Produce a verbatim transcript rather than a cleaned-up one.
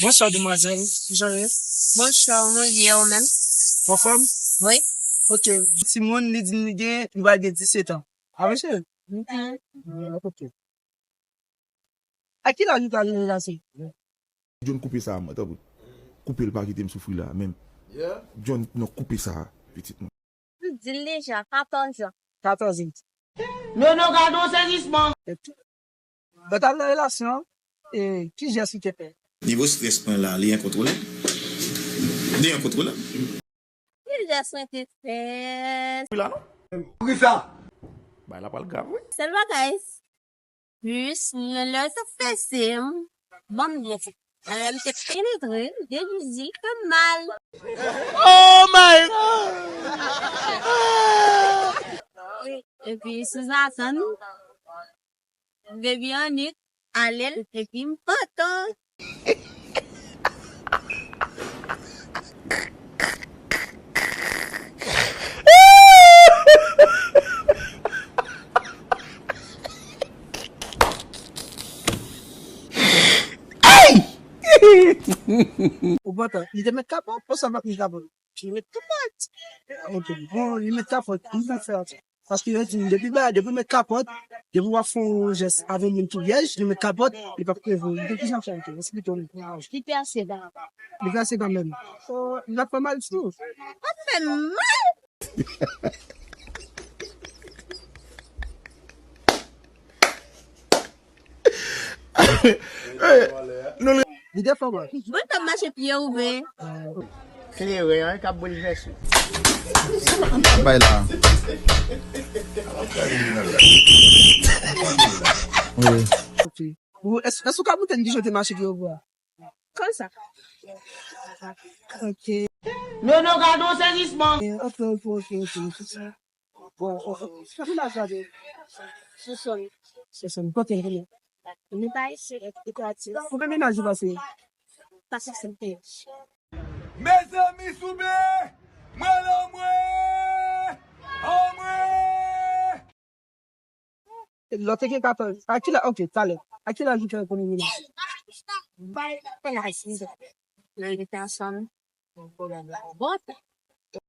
Bonswa, demwazèl. Kijan w ye? Bonswa, mwen byen, ou menm? Anfòm? Wi. Ok. Timoun, li di li gen, li pral gen disèt an. A, mesye? Mhm. Ok. A ki laj ou t al nan relasyon? John, koupe sa, mwen, tanpri. Koupe l, pa kite m soufri la, menm. John, non, koupe sa, pitit mwen. M di l deja, katòz an. Katòz an. Nono, gade yon sezisman. Lè w t al nan relasyon, e, ki jès ou te fè? Nivo strès mwen la, li enkontwolab. Li enkontwolab. Ki jès mwen te fè? Wi la, non? Poukisa? Bagay la pral grav, wi. Sèl bagay, plis, lè, lè l t ap fese m, ban m byen fè. Lè m te penetre, depi di l fè m mal. Oh my God! Epi, sou zatann, Baby Annick ale l, epi m pantan. Ou pantan, li te met kapòt, ou sa pa t met kapòt? Li met kapòt. Ok, bon, li met kapòt, li pa fè anyen. Paske yo di, depi ba, depi w met kapòt, depi w ap fè yon jès avè yon moun ki vyèj, li met kapòt, li p ap leve. Li te kijan fè antre? Esplike m. Li pèse kanmenm. Li pèse kanmenm. So, li pa fè mal ditou. Pa fè mal. Li te fò bò. Mwen t ap mache pye ouvè. Kleren an k ap boulvèse. Bay la. Wi. Ou, èske, èske w ka montre n kijan w te mache pye ouvè a? Konsa. Ok. Nono, gade yon sezisman. Ok, ok, ok, ok. Bon, oh, oh, sa pou laj la de? Sesonn. Sesonn. Kote l konnen? Li pa isi. Li pa isi. Konbyen mennaj ou pase? Pase senk mennaj. Mezanmi, souple! Mwen lanmwe! Anmwe! Lòt te gen katòz. A ki laj? Ok, talè. A ki laj ou fè premye mennaj? Bay, bay, bay. Nan yon pèsòn, yon pwoblèm la, bon.